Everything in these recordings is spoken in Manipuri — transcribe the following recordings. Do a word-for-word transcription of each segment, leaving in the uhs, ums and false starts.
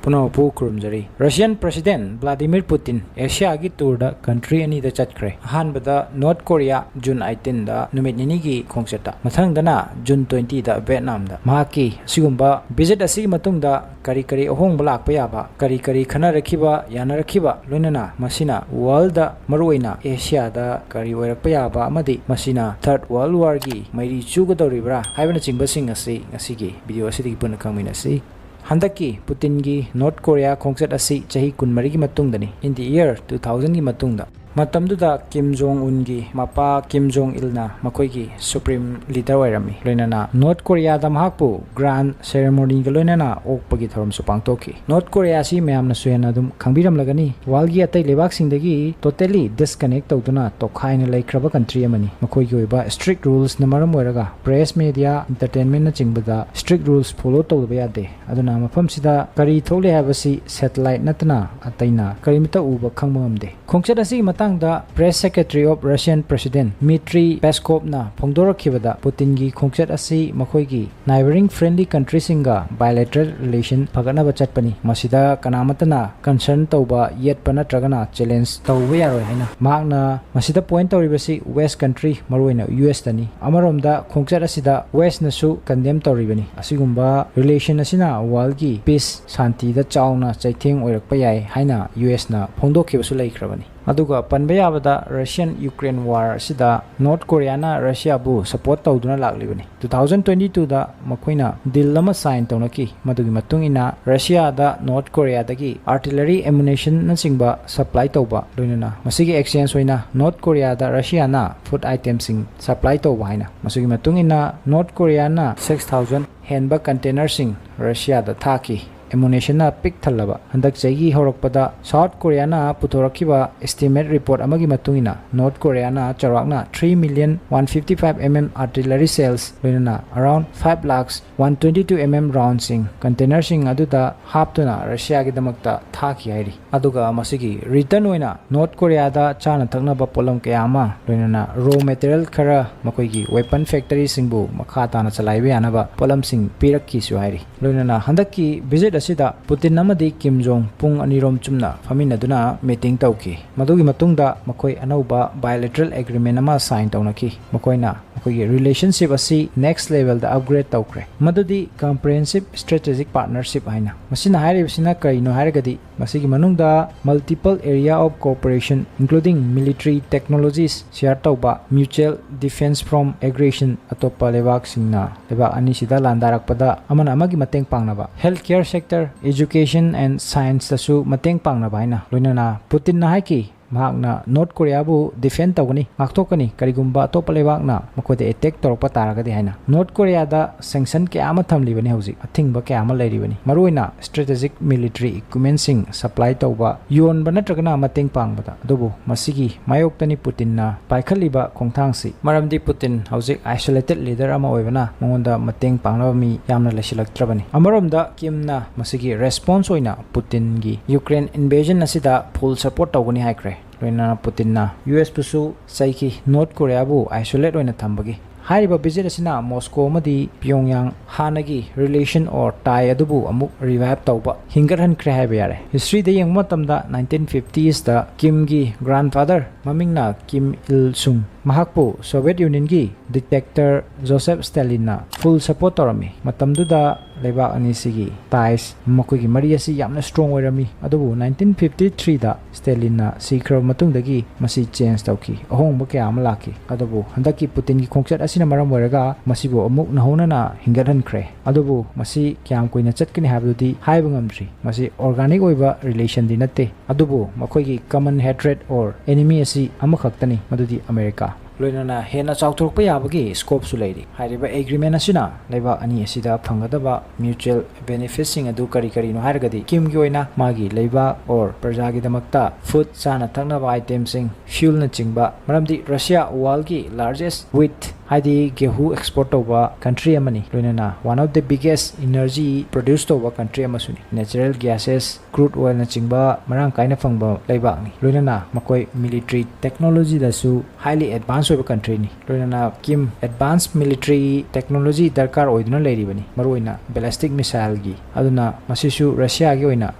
ꯄꯨꯝꯅꯃꯛꯄꯨ ꯈꯨꯔꯨꯝꯖꯔꯤ꯫ Russian President Vladimir Putin Asiaꯒꯤ tourꯗ country ꯑꯅꯤꯗ ꯆꯠꯈ꯭ꯔꯦ꯫ ꯑꯍꯥꯟꯕꯗ North Korea, June eighteenꯗ ꯅꯨꯃꯤꯠ ꯅꯤꯅꯤꯒꯤ ꯈꯣꯡꯆꯠꯇ, ꯃꯊꯪꯗꯅ June twentyꯗ Vietnamꯗ꯫ ꯃꯍꯥꯛꯀꯤ ꯑꯁꯤꯒꯨꯝꯕ visit ꯑꯁꯤꯒꯤ ꯃꯇꯨꯡꯗ ꯀꯔꯤ ꯀꯔꯤ ꯑꯍꯣꯡꯕ ꯂꯥꯛꯄ ꯌꯥꯕ, ꯀꯔꯤ ꯀꯔꯤ ꯈꯟꯅꯔꯛꯈꯤꯕ, ꯌꯥꯅꯔꯛꯈꯤꯕ, ꯂꯣꯏꯅꯅ ꯃꯁꯤꯅ worldꯗ ꯃꯔꯨꯑꯣꯏꯅ Asiaꯗ ꯀꯔꯤ ꯑꯣꯏꯔꯛꯄ ꯌꯥꯕ ꯑꯃꯗꯤ ꯃꯁꯤꯅ Third World Warꯒꯤ ꯃꯩꯔꯤ ꯆꯨꯒꯗꯧꯔꯤꯕ꯭ꯔꯥ ꯍꯥꯏꯕꯅꯆꯤꯡꯕꯁꯤꯡ ꯑꯁꯤ ꯉꯁꯤꯒꯤ video ꯑꯁꯤꯗꯒꯤ ꯄꯨꯟꯅ ꯈꯪꯃꯤꯟꯅꯁꯤ꯫ ꯍꯟꯗꯛꯀꯤ Putinꯒꯤ North Korea ꯈꯣꯡꯆꯠ ꯑꯁꯤ ꯆꯍꯤ ꯀꯨꯟꯃꯔꯤꯒꯤ ꯃꯇꯨꯡꯗꯅꯤ, in the year two thousandꯒꯤ ꯃꯇꯨꯡꯗ꯫ ꯃꯇꯝꯗꯨꯗ Kim Jong Unꯒꯤ ꯃꯄꯥ Kim Jong Ilꯅ ꯃꯈꯣꯏꯒꯤ supreme leader ꯑꯣꯏꯔꯝꯃꯤ꯫ ꯂꯣꯏꯅꯅ North Koreaꯗ ꯃꯍꯥꯛꯄꯨ grand ceremonyꯒ ꯂꯣꯏꯅꯅ ꯑꯣꯛꯄꯒꯤ ꯊꯧꯔꯝꯁꯨ ꯄꯥꯡꯊꯣꯛꯈꯤ꯫ North Korea ꯑꯁꯤ ꯃꯌꯥꯝꯅꯁꯨ ꯍꯦꯟꯅ ꯑꯗꯨꯝ ꯈꯪꯕꯤꯔꯝꯂꯒꯅꯤ, worldꯒꯤ ꯑꯇꯩ ꯂꯩꯕꯥꯛꯁꯤꯡꯗꯒꯤ totally disconnect ꯇꯧꯗꯨꯅ ꯇꯣꯈꯥꯏꯅ ꯂꯩꯈ꯭ꯔꯕ country ꯑꯃꯅꯤ꯫ ꯃꯈꯣꯏꯒꯤ ꯑꯣꯏꯕ strict rulesꯅ ꯃꯔꯝ ꯑꯣꯏꯔꯒ press, media, entertainmentꯅꯆꯤꯡꯕꯗ strict rules follow ꯇꯧꯗꯕ ꯌꯥꯗꯦ꯫ ꯑꯗꯨꯅ ꯃꯐꯝꯁꯤꯗ ꯀꯔꯤ ꯊꯣꯛꯂꯤ ꯍꯥꯏꯕꯁꯤ satellite ꯅꯠꯇꯅ ꯑꯇꯩꯅ ꯀꯔꯤꯃꯠꯇ ꯎꯕ ꯈꯪꯕ ꯉꯝꯗꯦ꯫ ꯈꯣꯡꯆꯠ ꯑꯁꯤꯒꯤ ꯃꯇꯥꯡꯗ press secretary of Russian President Dmitry Peskovꯅ ꯐꯣꯡꯗꯣꯔꯛꯈꯤꯕꯗ, Putinꯒꯤ ꯈꯣꯡꯆꯠ ꯑꯁꯤ ꯃꯈꯣꯏꯒꯤ neighboring friendly countryꯁꯤꯡꯒ bilateral relation ꯐꯒꯠꯅꯕ ꯆꯠꯄꯅꯤ꯫ ꯃꯁꯤꯗ ꯀꯅꯥꯃꯠꯇꯅ concern ꯇꯧꯕ, ꯌꯦꯠꯄ ꯅꯠꯇ꯭ꯔꯒꯅ challenge ꯇꯧꯕ ꯌꯥꯔꯣꯏ ꯍꯥꯏꯅ ꯃꯍꯥꯛꯅ ꯃꯁꯤꯗ point ꯇꯧꯔꯤꯕꯁꯤ West country, ꯃꯔꯨꯑꯣꯏꯅ USꯇꯅꯤ꯫ ꯑꯃꯔꯣꯝꯗ ꯈꯣꯡꯆꯠ ꯑꯁꯤꯗ Westꯅꯁꯨ condemn ꯇꯧꯔꯤꯕꯅꯤ꯫ ꯑꯁꯤꯒꯨꯝꯕ relation ꯑꯁꯤꯅ worldꯒꯤ peace, ꯁꯥꯟꯇꯤꯗ ꯆꯥꯎꯅ ꯆꯩꯊꯦꯡ ꯑꯣꯏꯔꯛꯄ ꯌꯥꯏ ꯍꯥꯏꯅ USꯅ ꯐꯣꯡꯗꯣꯛꯈꯤꯕꯁꯨ ꯂꯩꯈ꯭ꯔꯕꯅꯤ꯫ ꯑꯗꯨꯒ ꯄꯟꯕ ꯌꯥꯕꯗ Russian Ukraine war ꯑꯁꯤꯗ North Koreaꯅ Russiaꯕꯨ support ꯇꯧꯗꯨꯅ ꯂꯥꯛꯂꯤꯕꯅꯤ꯫ Two thousand twenty twoꯗ ꯃꯈꯣꯏꯅ deal ꯑꯃ sign ꯇꯧꯅꯈꯤ꯫ ꯃꯗꯨꯒꯤ ꯃꯇꯨꯡ ꯏꯟꯅ Russiaꯗ North Koreaꯗꯒꯤ artillery ammunitionꯅꯆꯤꯡꯕ supply ꯇꯧꯕ, ꯂꯣꯏꯅꯅ ꯃꯁꯤꯒꯤ exchange ꯑꯣꯏꯅ North Koreaꯗ Russiaꯅ food itemꯁꯤꯡ supply ꯇꯧꯕ ꯍꯥꯏꯅ꯫ ꯃꯁꯤꯒꯤ ꯃꯇꯨꯡ ꯏꯟꯅ North Koreaꯅ six thousand ꯍꯦꯟꯕ containerꯁꯤꯡ Russiaꯗ ꯊꯥꯈꯤ꯫ Ammunitionꯅ ꯄꯤꯛ ꯊꯜꯂꯕ꯫ ꯍꯟꯗꯛ ꯆꯍꯤꯒꯤ ꯍꯧꯔꯛꯄꯗ South Koreaꯅ ꯄꯨꯊꯣꯔꯛꯈꯤꯕ estimate report ꯑꯃꯒꯤ ꯃꯇꯨꯡ ꯏꯟꯅ, North Koreaꯅ ꯆꯥꯎꯔꯥꯛꯅ three million one fifty five mm artillery shells, ꯂꯣꯏꯅꯅ around five lakhs one twenty two mm roundꯁꯤꯡ containerꯁꯤꯡ ꯑꯗꯨꯗ ꯍꯥꯞꯇꯨꯅ Russiaꯒꯤꯗꯃꯛꯇ ꯊꯥꯈꯤ ꯍꯥꯏꯔꯤ꯫ ꯑꯗꯨꯒ ꯃꯁꯤꯒꯤ return ꯑꯣꯏꯅ North Koreaꯗ ꯆꯥꯅ ꯊꯛꯅꯕ ꯄꯣꯠꯂꯝ ꯀꯌꯥ ꯑꯃ, ꯂꯣꯏꯅꯅ raw material ꯈꯔ, ꯃꯈꯣꯏꯒꯤ weapon factoryꯁꯤꯡꯕꯨ ꯃꯈꯥ ꯇꯥꯅ ꯆꯂꯥꯏꯕ ꯌꯥꯅꯕ ꯄꯣꯠꯂꯝꯁꯤꯡ ꯄꯤꯔꯛꯈꯤꯁꯨ ꯍꯥꯏꯔꯤ꯫ ꯂꯣꯏꯅꯅ ꯍꯟꯗꯛꯀꯤ visit ꯑꯁꯤꯗ ꯄꯨꯇꯤꯟ ꯑꯃꯗꯤ ꯀꯤꯝ ꯖꯣꯡ ꯄꯨꯡ ꯑꯅꯤꯔꯣꯝ ꯆꯨꯝꯅ ꯐꯝꯃꯤꯟꯅꯗꯨꯅ ꯃꯤꯇꯤꯡ ꯇꯧꯈꯤ꯫ ꯃꯗꯨꯒꯤ ꯃꯇꯨꯡꯗ ꯃꯈꯣꯏ ꯑꯅꯧꯕ bilateral agreement ꯑꯃ sign ꯇꯧꯅꯈꯤ꯫ ꯃꯈꯣꯏꯅ ꯃꯈꯣꯏꯒꯤ relationship ꯑꯁꯤ next levelꯗ upgrade ꯇꯧꯈ꯭ꯔꯦ, ꯃꯗꯨꯗꯤ comprehensive strategic partnership ꯍꯥꯏꯅ꯫ ꯃꯁꯤꯅ ꯍꯥꯏꯔꯤꯕꯁꯤꯅ ꯀꯔꯤꯅꯣ ꯍꯥꯏꯔꯒꯗꯤ, ꯃꯁꯤꯒꯤ ꯃꯅꯨꯡꯗ multiple area of cooperation, including military technologies share ꯇꯧꯕ, mutual defense from aggression, ꯑꯇꯣꯞꯄ ꯂꯩꯕꯥꯛꯁꯤꯡꯅ ꯂꯩꯕꯥꯛ ꯑꯅꯤꯁꯤꯗ ꯂꯥꯟꯗꯥꯔꯛꯄꯗ ꯑꯃꯅ ꯑꯃꯒꯤ ꯃꯇꯦꯡ ꯄꯥꯡꯅꯕ, health care sector, education and scienceꯇꯁꯨ ꯃꯇꯦꯡ ꯄꯥꯡꯅꯕ ꯍꯥꯏꯅ꯫ ꯂꯣꯏꯅꯅ ꯄꯨꯇꯤꯟꯅ ꯍꯥꯏꯈꯤ, ꯃꯍꯥꯛꯅ ꯅꯣꯔꯠ ꯀꯣꯔꯤꯌꯥꯕꯨ defend ꯇꯧꯒꯅꯤ, ꯉꯥꯛꯊꯣꯛꯀꯅꯤ, ꯀꯔꯤꯒꯨꯝꯕ ꯑꯇꯣꯞꯄ ꯂꯩꯕꯥꯛꯅ ꯃꯈꯣꯏꯗ attack ꯇꯧꯔꯛꯄ ꯇꯥꯔꯒꯗꯤ ꯍꯥꯏꯅ꯫ ꯅꯣꯔꯠ ꯀꯣꯔꯤꯌꯥꯗ sanction ꯀꯌꯥ ꯑꯃ ꯊꯝꯂꯤꯕꯅꯤ ꯍꯧꯖꯤꯛ, ꯑꯊꯤꯡꯕ ꯀꯌꯥ ꯑꯃ ꯂꯩꯔꯤꯕꯅꯤ, ꯃꯔꯨꯑꯣꯏꯅ strategic military equipmentꯁꯤꯡ supply ꯇꯧꯕ, ꯌꯣꯟꯕ ꯅꯠꯇ꯭ꯔꯒꯅ ꯃꯇꯦꯡ ꯄꯥꯡꯕꯗ꯫ ꯑꯗꯨꯕꯨ ꯃꯁꯤꯒꯤ ꯃꯥꯌꯣꯛꯇꯅꯤ ꯄꯨꯇꯤꯟꯅ ꯄꯥꯏꯈꯠꯂꯤꯕ ꯈꯣꯡꯊꯥꯡꯁꯤ, ꯃꯔꯝꯗꯤ ꯄꯨꯇꯤꯟ ꯍꯧꯖꯤꯛ isolated leader ꯑꯃ ꯑꯣꯏꯕꯅ ꯃꯉꯣꯟꯗ ꯃꯇꯦꯡ ꯄꯥꯡꯅꯕ ꯃꯤ ꯌꯥꯝꯅ ꯂꯩꯁꯤꯜꯂꯛꯇ꯭ꯔꯕꯅꯤ꯫ ꯑꯃꯔꯣꯝꯗ ꯀꯤꯝꯅ ꯃꯁꯤꯒꯤ response ꯑꯣꯏꯅ ꯄꯨꯇꯤꯟꯒꯤ ꯌꯨꯀ꯭ꯔꯦꯟ invasion ꯑꯁꯤꯗ full support ꯇꯧꯒꯅꯤ ꯍꯥꯏꯈ꯭ꯔꯦ꯫ ꯂꯣꯏꯅꯅ ꯄꯨꯇꯤꯟꯅ ꯌꯨ ꯑꯦꯁꯄꯨꯁꯨ ꯆꯩꯈꯤ, ꯅꯣꯔꯠ ꯀꯣꯔꯤꯌꯥꯕꯨ isolate ꯑꯣꯏꯅ ꯊꯝꯕꯒꯤ꯫ ꯍꯥꯏꯔꯤꯕ visit ꯑꯁꯤꯅ ꯃꯣꯁꯀꯣ ꯑꯃꯗꯤ ꯄꯤꯌꯣꯡꯌꯥꯡ ꯍꯥꯟꯅꯒꯤ relation or tie ꯑꯗꯨꯕꯨ ꯑꯃꯨꯛ revive ꯇꯧꯕ, ꯍꯤꯡꯒꯠꯍꯟꯈ꯭ꯔꯦ ꯍꯥꯏꯕ ꯌꯥꯔꯦ꯫ Historyꯗ ꯌꯦꯡꯕ ꯃꯇꯝꯗ nineteen fiftiesꯇ ꯀꯤꯝꯒꯤ grandfather, ꯃꯃꯤꯡꯅ ꯀꯤꯝ ꯏꯜ ꯁꯨꯡ, ꯃꯍꯥꯛꯄꯨ Soviet Unionꯒꯤ dictator Joseph Stalinꯅ full support ꯇꯧꯔꯝꯃꯤ꯫ ꯃꯇꯝꯗꯨꯗ ꯂꯩꯕꯥꯛ ꯑꯅꯤꯁꯤꯒꯤ ties, ꯃꯈꯣꯏꯒꯤ ꯃꯔꯤ ꯑꯁꯤ ꯌꯥꯝꯅ strong ꯑꯣꯏꯔꯝꯃꯤ꯫ ꯑꯗꯨꯕꯨ nineteen fifty threeꯗ Stalinꯅ ꯁꯤꯈ꯭ꯔꯕ ꯃꯇꯨꯡꯗꯒꯤ ꯃꯁꯤ change ꯇꯧꯈꯤ, ꯑꯍꯣꯡꯕ ꯀꯌꯥ ꯑꯃ ꯂꯥꯛꯈꯤ꯫ ꯑꯗꯨꯕꯨ ꯍꯟꯗꯛꯀꯤ ꯄꯨꯇꯤꯟꯒꯤ ꯈꯣꯡꯆꯠ ꯑꯁꯤꯅ ꯃꯔꯝ ꯑꯣꯏꯔꯒ ꯃꯁꯤꯕꯨ ꯑꯃꯨꯛ ꯅꯧꯍꯧꯅꯅ ꯍꯤꯡꯒꯠꯍꯟꯈ꯭ꯔꯦ꯫ ꯑꯗꯨꯕꯨ ꯃꯁꯤ ꯀꯌꯥꯝ ꯀꯨꯏꯅ ꯆꯠꯀꯅꯤ ꯍꯥꯏꯕꯗꯨꯗꯤ ꯍꯥꯏꯕ ꯉꯝꯗ꯭ꯔꯤ꯫ ꯃꯁꯤ organic ꯑꯣꯏꯕ relationꯗꯤ ꯅꯠꯇꯦ, ꯑꯗꯨꯕꯨ ꯃꯈꯣꯏꯒꯤ common hatred or enemy ꯑꯁꯤ ꯑꯃꯈꯛꯇꯅꯤ, ꯃꯗꯨꯗꯤ ꯑꯃꯦꯔꯤꯀꯥ꯫ ꯂꯣꯏꯅꯅ ꯍꯦꯟꯅ ꯆꯥꯎꯊꯣꯔꯛꯄ ꯌꯥꯕꯒꯤ scopeꯁꯨ ꯂꯩꯔꯤ꯫ ꯍꯥꯏꯔꯤꯕ agreement ꯑꯁꯤꯅ ꯂꯩꯕꯥꯛ ꯑꯅꯤ ꯑꯁꯤꯗ ꯐꯪꯒꯗꯕ mutual benefitꯁꯤꯡ ꯑꯗꯨ ꯀꯔꯤ ꯀꯔꯤꯅꯣ ꯍꯥꯏꯔꯒꯗꯤ, ꯀꯤꯝꯒꯤ ꯑꯣꯏꯅ ꯃꯥꯒꯤ ꯂꯩꯕꯥꯛ or ꯄ꯭ꯔꯖꯥꯒꯤꯗꯃꯛꯇ food, ꯆꯥꯅ ꯊꯛꯅꯕ itemꯁꯤꯡ, fuelꯅꯆꯤꯡꯕ, ꯃꯔꯝꯗꯤ Russia worldꯒꯤ largest wheat ꯍꯥꯏꯗꯤ ꯒꯦꯍꯨ ꯑꯦꯛꯁꯄꯣꯔꯠ ꯇꯧꯕ ꯀꯟꯇ꯭ꯔꯤ ꯑꯃꯅꯤ, ꯂꯣꯏꯅꯅ one of the biggest energy produce ꯇꯧꯕ country ꯑꯃꯁꯨꯅꯤ꯫ Natural gases, crude oil ꯅꯆꯤꯡꯕ ꯃꯔꯥꯡ ꯀꯥꯏꯅ ꯐꯪꯕ ꯂꯩꯕꯥꯛꯅꯤ꯫ ꯂꯣꯏꯅꯅ ꯃꯈꯣꯏ ꯃꯤꯂꯤꯇ꯭ꯔꯤ ꯇꯦꯛꯅꯣꯂꯣꯖꯤꯗꯁꯨ highly advance ꯑꯣꯏꯕ ꯀꯟꯇ꯭ꯔꯤꯅꯤ꯫ ꯂꯣꯏꯅꯅ ꯀꯤꯝ advance military technology ꯗꯔꯀꯥꯔ ꯑꯣꯏꯗꯨꯅ ꯂꯩꯔꯤꯕꯅꯤ, ꯃꯔꯨꯑꯣꯏꯅ ballistic missile ꯒꯤ꯫ ꯑꯗꯨꯅ ꯃꯁꯤꯁꯨ ꯔꯁꯤꯌꯥꯒꯤ ꯑꯣꯏꯅ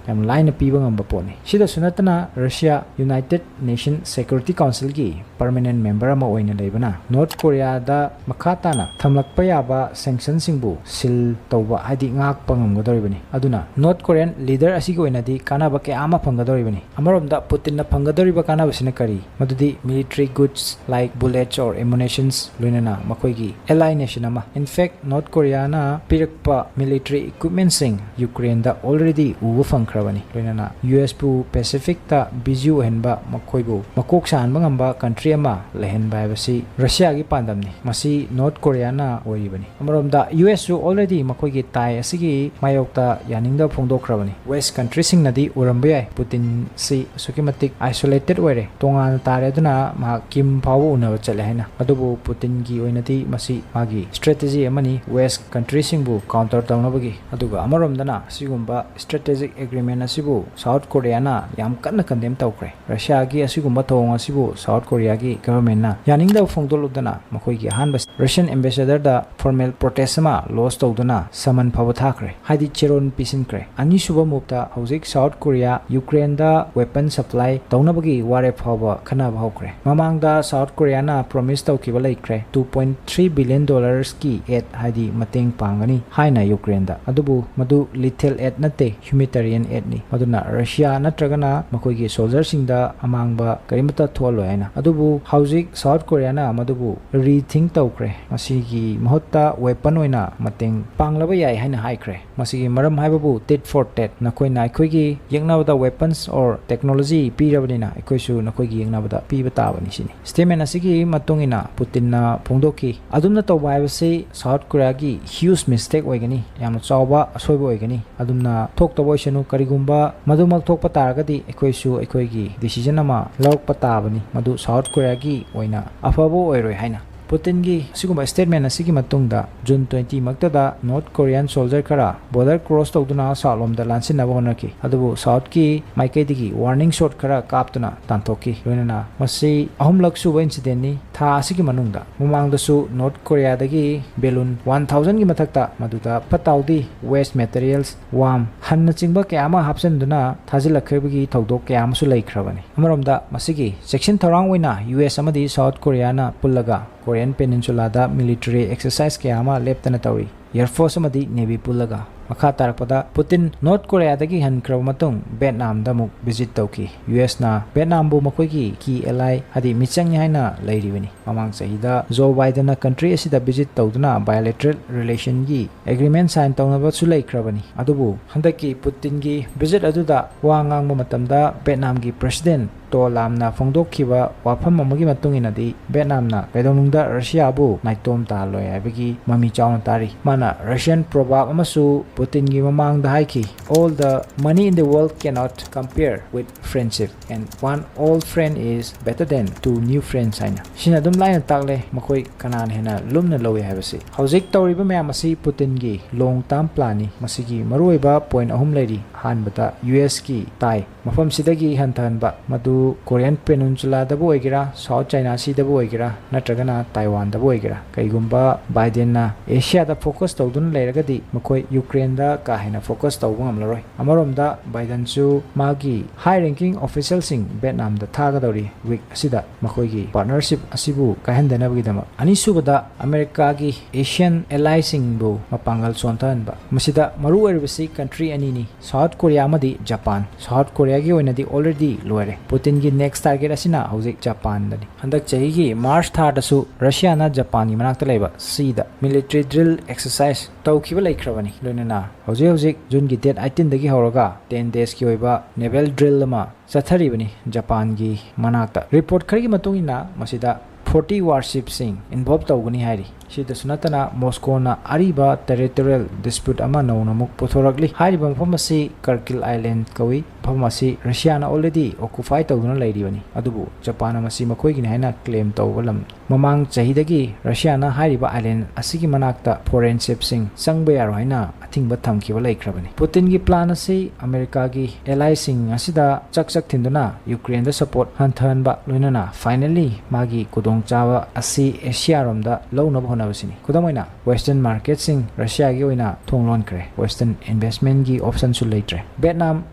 ꯌꯥꯝ ꯂꯥꯏꯅ ꯄꯤꯕ ꯉꯝꯕ ꯄꯣꯠꯅꯤ꯫ ꯁꯤꯗꯁꯨ ꯅꯠꯇꯅ, Russia United Nation Security Council ꯒꯤ permanent member ꯑꯃ ꯑꯣꯏꯅ ꯂꯩꯕꯅ ꯅꯣꯔꯠ ꯀꯣꯔꯤꯌꯥꯗ ꯃꯈꯥ ꯇꯥꯅ ꯊꯝꯂꯛꯄ ꯌꯥꯕ sanction ꯁꯤꯡꯕꯨ ꯁꯤꯜ ꯇꯧꯕ, ꯍꯥꯏꯗꯤ ꯉꯥꯛꯄ ꯉꯝꯒꯗꯧꯔꯤꯕꯅꯤ꯫ ꯑꯗꯨꯅ ꯅꯣꯔꯠ ꯀꯣꯔꯤꯌꯟ ꯂꯤꯗꯔ ꯑꯁꯤꯒꯤ ꯑꯣꯏꯅꯗꯤ ꯀꯥꯟꯅꯕ ꯀꯌꯥ ꯑꯃ ꯐꯪꯒꯗꯧꯔꯤꯕꯅꯤ꯫ ꯑꯃꯔꯣꯝꯗ ꯄꯨꯇꯤꯟꯅ ꯐꯪꯒꯗꯧꯔꯤꯕ ꯀꯥꯟꯅꯕꯁꯤꯅ ꯀꯔꯤ? ꯃꯗꯨꯗꯤ military goods like bullets or ammunitions, ꯂꯣꯏꯅꯅ ꯃꯈꯣꯏꯒꯤ ally nation ꯑꯃ꯫ In fact, ꯅꯣꯔꯠ ꯀꯣꯔꯤꯌꯥꯅ ꯄꯤꯔꯛꯄ military equipment ꯁꯤꯡ ꯌꯨꯀ꯭ꯔꯦꯟꯗ already ꯎꯕ ꯐꯪꯈ꯭ꯔꯕꯅꯤ꯫ ꯂꯣꯏꯅꯅ ꯌꯨ ꯑꯦꯁꯄꯨ ꯄꯦꯁꯤꯐꯤꯛꯇ busy ꯑꯣꯏꯍꯟꯕ, ꯃꯈꯣꯏꯕꯨ ꯃꯀꯣꯛ ꯁꯥꯍꯟꯕ ꯉꯝꯕ ꯀꯟꯇ꯭ꯔꯤ ꯑꯃ ꯂꯩꯍꯟꯕ ꯍꯥꯏꯕꯁꯤ ꯔꯁꯤꯌꯥꯒꯤ ꯄꯥꯟꯗꯝꯅꯤ꯫ ꯃꯁꯤ ꯅꯣꯔꯠ ꯀꯣꯔꯤꯌꯥꯅ ꯑꯣꯏꯔꯤꯕꯅꯤ꯫ ꯑꯃꯔꯣꯝꯗ, ꯌꯨ ꯑꯦꯁꯁꯨ already ꯃꯈꯣꯏꯒꯤ tie ꯑꯁꯤꯒꯤ ꯃꯥꯌꯣꯛꯇ ꯌꯥꯅꯤꯡꯗꯕ ꯐꯣꯡꯗꯣꯛꯈ꯭ꯔꯕꯅꯤ꯫ ꯋꯦꯁ ꯀꯟꯇ꯭ꯔꯤꯁꯤꯡꯅꯗꯤ ꯎꯔꯝꯕ ꯌꯥꯏ, ꯄꯨꯇꯤꯟꯁꯤ ꯑꯁꯨꯛꯀꯤ ꯃꯇꯤꯛ isolated ꯑꯣꯏꯔꯦ, ꯇꯣꯉꯥꯟꯅ ꯇꯥꯔꯦ, ꯑꯗꯨꯅ ꯃꯍꯥꯛ ꯀꯤꯝ ꯐꯥꯎꯕ ꯎꯅꯕ ꯆꯠꯂꯦ ꯍꯥꯏꯅ꯫ ꯑꯗꯨꯕꯨ ꯄꯨꯇꯤꯟꯒꯤ ꯑꯣꯏꯅꯗꯤ ꯃꯁꯤ ꯃꯥꯒꯤ strategy ꯑꯃꯅꯤ, ꯋꯦꯁ ꯀꯟꯇ꯭ꯔꯤꯁꯤꯡꯕꯨ counter ꯇꯧꯅꯕꯒꯤ꯫ ꯑꯗꯨꯒ ꯑꯃꯔꯣꯝꯗꯅ, ꯑꯁꯤꯒꯨꯝꯕ strategic agreement ꯑꯁꯤꯕꯨ ꯁꯥꯎꯠ ꯀꯣꯔꯤꯌꯥꯅ ꯌꯥꯝ ꯀꯟꯅ condemn ꯇꯧꯈ꯭ꯔꯦ꯫ ꯔꯁꯤꯌꯥꯒꯤ ꯑꯁꯤꯒꯨꯝꯕ ꯊꯧꯑꯣꯡ ꯑꯁꯤꯕꯨ ꯁꯥꯎꯠ ꯀꯣꯔꯤꯌꯥꯒꯤ government ꯅ ꯌꯥꯅꯤꯡꯗꯕ ꯐꯣꯡꯗꯣꯛꯂꯨꯗꯅ ꯃꯈꯣꯏꯒꯤ ꯑꯍꯥꯟꯕ Russian ambassador ꯗ formal protest ꯑꯃ lodge ꯇꯧꯗꯨꯅ summon ꯐꯥꯎꯕ ꯊꯥꯈ꯭ꯔꯦ, ꯍꯥꯏꯗꯤ ꯆꯦꯔꯣꯟ ꯄꯤꯁꯤꯟꯈ꯭ꯔꯦ꯫ ꯑꯅꯤꯁꯨꯕ move ꯇ ꯍꯧꯖꯤꯛ ꯁꯥꯎꯠ ꯀꯣꯔꯤꯌꯥ ꯌꯨꯀ꯭ꯔꯦꯟꯗ weapon supply ꯇꯧꯅꯕꯒꯤ ꯋꯥꯔꯦꯞ ꯐꯥꯎꯕ ꯈꯟꯅꯕ ꯍꯧꯈ꯭ꯔꯦ꯫ ꯃꯃꯥꯡꯗ ꯁꯥꯎꯠ ꯀꯣꯔꯤꯌꯥꯅ promise ꯇꯧꯈꯤꯕ ꯂꯩꯈ꯭ꯔꯦ, two point three billion dollars ꯀꯤ aid, ꯍꯥꯏꯗꯤ ꯃꯇꯦꯡ ꯄꯥꯡꯒꯅꯤ ꯍꯥꯏꯅ ꯌꯨꯀ꯭ꯔꯦꯟꯗ꯫ ꯑꯗꯨꯕꯨ ꯃꯗꯨ lethal aid ꯅꯠꯇꯦ, humanitarian aid ꯅꯤ꯫ ꯃꯗꯨꯅ ꯔꯁꯤꯌꯥ ꯅꯠꯇ꯭ꯔꯒꯅ ꯃꯈꯣꯏꯒꯤ soldier ꯁꯤꯡꯗ ꯑꯃꯥꯡꯕ ꯀꯔꯤꯃꯠꯇ ꯊꯣꯛꯍꯜꯂꯣꯏ ꯍꯥꯏꯅ꯫ ꯑꯗꯨꯕꯨ ꯍꯧꯖꯤꯛ ꯁꯥꯎꯠ ꯀꯣꯔꯤꯌꯥꯅ ꯃꯗꯨꯕꯨ rethink ꯇꯧꯈ꯭ꯔꯦ꯫ ꯃꯁꯤꯒꯤ ꯃꯍꯨꯠꯇ weapon ꯑꯣꯏꯅ ꯃꯇꯦꯡ ꯄꯥꯡꯂꯕ ꯌꯥꯏ ꯍꯥꯏꯅ ꯍꯥꯏꯈ꯭ꯔꯦ꯫ ꯃꯁꯤꯒꯤ ꯃꯔꯝ ꯍꯥꯏꯕꯕꯨ tit for tat, ꯅꯈꯣꯏꯅ ꯑꯩꯈꯣꯏꯒꯤ ꯌꯦꯛꯅꯕꯗ weapons or technology ꯄꯤꯔꯕꯅꯤꯅ ꯑꯩꯈꯣꯏꯁꯨ ꯅꯈꯣꯏꯒꯤ ꯌꯦꯛꯅꯕꯗ ꯄꯤꯕ ꯇꯥꯕꯅꯤ ꯁꯤꯅꯤ꯫ Statement ꯑꯁꯤꯒꯤ ꯃꯇꯨꯡ ꯏꯟꯅ ꯄꯨꯇꯤꯟꯅ ꯐꯣꯡꯗꯣꯛꯈꯤ, ꯑꯗꯨꯝꯅ ꯇꯧꯕ ꯍꯥꯏꯕꯁꯤ ꯁꯥꯎꯠ ꯀꯣꯔꯤꯌꯥꯒꯤ huge mistake ꯑꯣꯏꯒꯅꯤ, ꯌꯥꯝꯅ ꯆꯥꯎꯕ ꯑꯁꯣꯏꯕ ꯑꯣꯏꯒꯅꯤ꯫ ꯑꯗꯨꯝꯅ ꯊꯣꯛꯇꯕ ꯑꯣꯏꯁꯅꯨ, ꯀꯔꯤꯒꯨꯝꯕ ꯃꯗꯨꯃꯛ ꯊꯣꯛꯄ ꯇꯥꯔꯒꯗꯤ ꯑꯩꯈꯣꯏꯁꯨ ꯑꯩꯈꯣꯏꯒꯤ decision ꯑꯃ ꯂꯧꯔꯛꯄ ꯇꯥꯕꯅꯤ, ꯃꯗꯨ ꯁꯥꯎꯠ ꯀꯣꯔꯤꯌꯥꯒꯤ ꯑꯣꯏꯅ ꯑꯐꯕ ꯑꯣꯏꯔꯣꯏ ꯍꯥꯏꯅ꯫ ꯄꯨꯇꯤꯟꯒꯤ ꯑꯁꯤꯒꯨꯝꯕ statement ꯑꯁꯤꯒꯤ ꯃꯇꯨꯡꯗ June twenty ꯃꯛꯇꯗ North Korean soldier ꯈꯔ border cross ꯇꯧꯗꯨꯅ South ꯂꯣꯝꯗ ꯂꯥꯟꯁꯤꯟꯅꯕ ꯍꯣꯠꯅꯈꯤ꯫ ꯑꯗꯨꯕꯨ South ꯀꯤ ꯃꯥꯏꯀꯩꯗꯒꯤ warning shot ꯈꯔ ꯀꯥꯞꯇꯨꯅ ꯇꯥꯟꯊꯣꯛꯈꯤ꯫ ꯂꯣꯏꯅꯅ ꯃꯁꯤ ꯑꯍꯨꯝꯂꯛ ꯁꯨꯕ incident ꯅꯤ꯫ ꯊꯥ ꯑꯁꯤꯒꯤ ꯃꯅꯨꯡꯗ ꯃꯃꯥꯡꯗꯁꯨ North Korea ꯗꯒꯤ balloon one thousand ꯒꯤ ꯃꯊꯛꯇ, ꯃꯗꯨꯗ ꯐꯠꯇꯥꯎꯗꯤ, waste materials, worm, ꯍꯟꯅꯆꯤꯡꯕ ꯀꯌꯥ ꯑꯃ ꯍꯥꯞꯆꯤꯟꯗꯨꯅ ꯊꯥꯖꯤꯜꯂꯛꯈꯤꯕꯒꯤ ꯊꯧꯗꯣꯛ ꯀꯌꯥ ꯑꯃꯁꯨ ꯂꯩꯈ꯭ꯔꯕꯅꯤ꯫ ꯑꯃꯔꯣꯝꯗ ꯃꯁꯤꯒꯤ ꯆꯦꯛꯁꯤꯟ ꯊꯧꯔꯥꯡ ꯑꯣꯏꯅ U S ꯑꯃꯗꯤ South Korea ꯅ ꯄꯨꯜꯂꯒ Korean Peninsula ꯗ military exercise ꯀꯌꯥ ꯑꯃ ꯂꯦꯞꯇꯅ ꯇꯧꯔꯤ꯫ Air Force ꯑꯃꯗꯤ Navy ꯄꯨꯜꯂꯒ꯫ ꯃꯈꯥ ꯇꯥꯔꯛꯄꯗ ꯄꯨꯇꯤꯟ North Korea ꯗꯒꯤ ꯍꯟꯈ꯭ꯔꯕ ꯃꯇꯨꯡ Vietnam ꯗ ꯑꯃꯨꯛ visit ꯇꯧꯈꯤ꯫ U S ꯅ Vietnam ꯕꯨ ꯃꯈꯣꯏꯒꯤ key ally, ꯍꯥꯏꯗꯤ ꯃꯤꯆꯪꯅꯤ ꯍꯥꯏꯅ ꯂꯩꯔꯤꯕꯅꯤ꯫ ꯃꯃꯥꯡ ꯆꯍꯤꯗ Joe Biden ꯅ country ꯑꯁꯤꯗ visit ꯇꯧꯗꯨꯅ bilateral relation ꯒꯤ agreement sign ꯇꯧꯅꯕꯁꯨ ꯂꯩꯈ꯭ꯔꯕꯅꯤ꯫ ꯑꯗꯨꯕꯨ ꯍꯟꯗꯛꯀꯤ ꯄꯨꯇꯤꯟꯒꯤ visit ꯑꯗꯨꯗ ꯋꯥ ꯉꯥꯡꯕ ꯃꯇꯝꯗ Vietnam ꯒꯤ President To Lam ꯅ ꯐꯣꯡꯗꯣꯛꯈꯤꯕ ꯋꯥꯐꯝ ꯑꯃꯒꯤ ꯃꯇꯨꯡ ꯏꯟꯅꯗꯤ, Vietnam ꯅ ꯀꯩꯗꯧꯅꯨꯡꯗ Russia ꯕꯨ ꯅꯥꯏꯇꯣꯝ ꯇꯥꯍꯜꯂꯣꯏ ꯍꯥꯏꯕꯒꯤ ꯃꯃꯤ ꯆꯥꯎꯅ ꯇꯥꯔꯤ꯫ ꯃꯥꯅ Russian proverb ꯑꯃꯁꯨ ꯄꯨꯇꯤꯟꯒꯤ ꯃꯃꯥꯡꯗ ꯍꯥꯏꯈꯤ, "All the money in the world cannot compare with friendship, and one old friend is better than two new friends" ꯍꯥꯏꯅ꯫ ꯁꯤꯅ ꯑꯗꯨꯝ ꯂꯥꯏꯅ ꯇꯥꯛꯂꯦ ꯃꯈꯣꯏ ꯀꯅꯥꯅ ꯍꯦꯟꯅ ꯂꯨꯝꯅ ꯂꯧꯏ ꯍꯥꯏꯕꯁꯤ꯫ ꯍꯧꯖꯤꯛ ꯇꯧꯔꯤꯕ ꯃꯌꯥꯝ ꯑꯁꯤ ꯄꯨꯇꯤꯟꯒꯤ long term plan ꯅꯤ꯫ ꯃꯁꯤꯒꯤ ꯃꯔꯨꯑꯣꯏꯕ point ꯑꯍꯨꯝ ꯂꯩꯔꯤ꯫ ꯑꯍꯥꯟꯕꯗ, U S ꯀꯤ tie ꯃꯐꯝꯁꯤꯗꯒꯤ ꯍꯟꯊꯍꯟꯕ, ꯃꯗꯨ Korean Peninsula ꯗꯕꯨ ꯑꯣꯏꯒꯦꯔꯥ, South China Sea ꯗꯕꯨ ꯑꯣꯏꯒꯦꯔꯥ, ꯅꯠꯇ꯭ꯔꯒꯅ Taiwan ꯗꯕꯨ ꯑꯣꯏꯒꯦꯔꯥ꯫ ꯀꯩꯒꯨꯝꯕ Biden ꯅ Asia ꯗ focus ꯇꯧꯗꯨꯅ ꯂꯩꯔꯒꯗꯤ, ꯃꯈꯣꯏ Ukraine ꯗ ꯀꯥ ꯍꯦꯟꯅ focus ꯇꯧꯕ ꯉꯝꯂꯔꯣꯏ꯫ ꯑꯃꯔꯣꯝꯗ, Biden ꯁꯨ ꯃꯥꯒꯤ high ranking official ꯁꯤꯡ Vietnam ꯗ ꯊꯥꯒꯗꯧꯔꯤ week ꯑꯁꯤꯗ, ꯃꯈꯣꯏꯒꯤ partnership ꯑꯁꯤꯕꯨ ꯀꯥꯏꯍꯟꯗꯅꯕꯒꯤꯗꯃꯛ꯫ ꯑꯅꯤꯁꯨꯕꯗ, America ꯒꯤ Asian ally ꯁꯤꯡꯕꯨ ꯃꯄꯥꯡꯒꯜ ꯁꯣꯟꯊꯍꯟꯕ꯫ ꯃꯁꯤꯗ ꯃꯔꯨ ꯑꯣꯏꯔꯤꯕꯁꯤ country ꯑꯅꯤꯅꯤ, South Korea ꯑꯃꯗꯤ Japan꯫ South Korea ꯒꯤ ꯑꯣꯏꯅꯗꯤ already ꯂꯣꯏꯔꯦ꯫ ꯄꯨꯇꯤꯟꯒꯤ next target ꯑꯁꯤꯅ ꯍꯧꯖꯤꯛ Japan ꯗꯅꯤ꯫ ꯍꯟꯗꯛ ꯆꯍꯤꯒꯤ March ꯊꯥꯗꯁꯨ Russia ꯅ Japan ꯒꯤ ꯃꯅꯥꯛꯇ ꯂꯩꯕ sea ꯗ military drill exercise ꯇꯧꯈꯤꯕ ꯂꯩꯈ꯭ꯔꯕꯅꯤ꯫ ꯂꯣꯏꯅꯅ ꯍꯧꯖꯤꯛ ꯍꯧꯖꯤꯛ June ꯒꯤ date eighteen ꯗꯒꯤ ꯍꯧꯔꯒ ten days ꯀꯤ ꯑꯣꯏꯕ naval drill ꯑꯃ ꯆꯠꯊꯔꯤꯕꯅꯤ Japan ꯒꯤ ꯃꯅꯥꯛꯇ꯫ Report ꯈꯔꯒꯤ ꯃꯇꯨꯡ ꯏꯟꯅ, ꯃꯁꯤꯗ forty warship ꯁꯤꯡ involve ꯇꯧꯒꯅꯤ ꯍꯥꯏꯔꯤ꯫ ꯁꯤꯗꯁꯨ ꯅꯠꯇꯅ ꯃꯣꯁꯀꯣꯅ ꯑꯔꯤꯕ territorial dispute ꯑꯃ ꯅꯧꯅ ꯑꯃꯨꯛ ꯄꯨꯊꯣꯔꯛꯂꯤ꯫ ꯍꯥꯏꯔꯤꯕ ꯃꯐꯝ ꯑꯁꯤ ꯀꯔꯀꯤꯜ ꯑꯥꯏꯂꯦꯟ ꯀꯧꯏ꯫ ꯃꯐꯝ ꯑꯁꯤ ꯔꯁꯤꯌꯥꯅ already occupy ꯇꯧꯗꯨꯅ ꯂꯩꯔꯤꯕꯅꯤ, ꯑꯗꯨꯕꯨ ꯖꯄꯥꯟꯅ ꯃꯁꯤ ꯃꯈꯣꯏꯒꯤꯅꯤ ꯍꯥꯏꯅ claim ꯇꯧꯕ ꯂꯝ꯫ ꯃꯃꯥꯡ ꯆꯍꯤꯗꯒꯤ ꯔꯁꯤꯌꯥꯅ ꯍꯥꯏꯔꯤꯕ ꯑꯥꯏꯂꯦꯟ ꯑꯁꯤꯒꯤ ꯃꯅꯥꯛꯇ foreign shipꯁꯤꯡ ꯆꯪꯕ ꯌꯥꯔꯣꯏ ꯍꯥꯏꯅ ꯑꯊꯤꯡꯕ ꯊꯝꯈꯤꯕ ꯂꯩꯈ꯭ꯔꯕꯅꯤ꯫ ꯄꯨꯇꯤꯟꯒꯤ plan ꯑꯁꯤ ꯑꯃꯦꯔꯤꯀꯥꯒꯤ allyꯁꯤꯡ ꯑꯁꯤꯗ ꯆꯥꯛ ꯆꯥꯛ ꯊꯤꯟꯗꯨꯅ ꯌꯨꯀ꯭ꯔꯦꯟꯗ support ꯍꯟꯊꯍꯟꯕ, ꯂꯣꯏꯅꯅ finally ꯃꯥꯒꯤ ꯈꯨꯗꯣꯡꯆꯥꯕ ꯑꯁꯤ ꯑꯦꯁꯤꯌꯥꯔꯣꯝꯗ ꯂꯧꯅꯕ ꯍꯣꯠꯅꯕꯁꯤꯅꯤ꯫ ꯈꯨꯗꯝ ꯑꯣꯏꯅ, western marketꯁꯤꯡ ꯔꯁꯤꯌꯥꯒꯤ ꯑꯣꯏꯅ ꯊꯣꯡ ꯂꯣꯟꯈ꯭ꯔꯦ꯫ Western investmentꯀꯤ optionꯁꯨ ꯂꯩꯇ꯭ꯔꯦ꯫ ꯚꯦꯠꯅꯥꯝ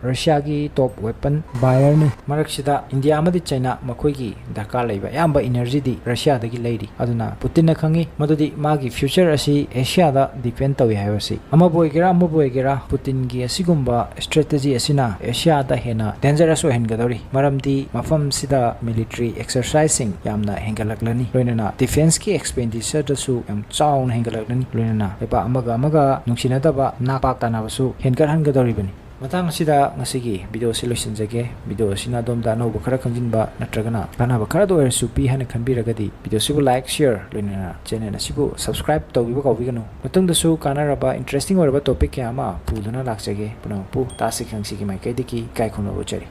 ꯔꯁꯤꯌꯥꯒꯤ top weapon buyerꯅꯤ꯫ ꯃꯔꯛꯁꯤꯗ ꯏꯟꯗꯤꯌꯥ ꯑꯃꯗꯤ ꯆꯩꯅꯥ ꯃꯈꯣꯏꯒꯤ ꯗꯔꯀꯥꯔ ꯂꯩꯕ ꯑꯌꯥꯝꯕ energyꯗꯤ ꯔꯁꯤꯌꯥꯗꯒꯤ ꯂꯩꯔꯤ꯫ ꯑꯗꯨꯅ ꯄꯨꯇꯤꯟꯅ ꯈꯪꯉꯤ ꯃꯗꯨꯗꯤ ꯃꯥꯒꯤ future ꯑꯁꯤ ꯑꯦꯁꯤꯌꯥꯗ depend ꯇꯧꯏ ꯍꯥꯏꯕꯁꯤ꯫ ꯑꯃꯕꯨ ꯑꯣꯏꯒꯦꯔꯥ, ꯑꯃꯕꯨ ꯑꯣꯏꯒꯦꯔꯥ, ꯄꯨꯇꯤꯟꯒꯤ ꯑꯁꯤꯒꯨꯝꯕ strategy ꯑꯁꯤꯅ ꯑꯦꯁꯤꯌꯥꯗ ꯍꯦꯟꯅ dangerous ꯑꯣꯏꯍꯟꯒꯗꯧꯔꯤ꯫ ꯃꯔꯝꯗꯤ ꯃꯐꯝꯁꯤꯗ military exerciseꯁꯤꯡ ꯌꯥꯝꯅ ꯍꯦꯟꯒꯠꯂꯛꯂꯅꯤ, ꯂꯣꯏꯅꯅ defenceꯀꯤ expenditureꯗꯁꯨ ꯌꯥꯝ ꯆꯥꯎꯅ ꯍꯦꯟꯒꯠꯂꯛꯂꯅꯤ, ꯂꯣꯏꯅꯅ ꯂꯩꯕꯥꯛ ꯑꯃꯒ ꯑꯃꯒ ꯅꯨꯡꯁꯤꯅꯗꯕ ꯅꯥꯛꯄꯥꯛ ꯇꯥꯅꯕꯁꯨ ꯍꯦꯟꯒꯠꯍꯟꯒꯗꯧꯔꯤꯕꯅꯤ꯫ ꯃꯇꯥꯡ ꯑꯁꯤꯗ ꯉꯁꯤꯒꯤ video ꯑꯁꯤ ꯂꯣꯏꯁꯤꯟꯖꯒꯦ꯫ Video ꯑꯁꯤꯅ ꯑꯗꯣꯝꯗ ꯑꯅꯧꯕ ꯈꯔ ꯈꯪꯖꯤꯟꯕ ꯅꯠꯇ꯭ꯔꯒꯅ ꯀꯥꯟꯅꯕ ꯈꯔꯗ ꯑꯣꯏꯔꯁꯨ ꯄꯤ ꯍꯥꯏꯅ ꯈꯟꯕꯤꯔꯒꯗꯤ video ꯑꯁꯤꯕꯨ like, share, ꯂꯣꯏꯅꯅ channel ꯑꯁꯤꯕꯨ subscribe ꯇꯧꯕꯤꯕ ꯀꯥꯎꯕꯤꯒꯅꯨ꯫ ꯃꯇꯨꯡꯗꯁꯨ ꯀꯥꯟꯅꯔꯕ interesting ꯑꯣꯏꯔꯕ topic ꯀꯌꯥ ꯑꯃ ꯄꯨꯗꯨꯅ ꯂꯥꯛꯆꯒꯦ꯫ ꯄꯨꯝꯅꯃꯛꯄꯨ ꯇꯥꯁꯤ ꯈꯪꯁꯤꯒꯤ ꯃꯥꯏꯀꯩꯗꯒꯤ ꯏꯀꯥꯏ ꯈꯨꯝꯅꯕ ꯎꯠꯆꯔꯤ꯫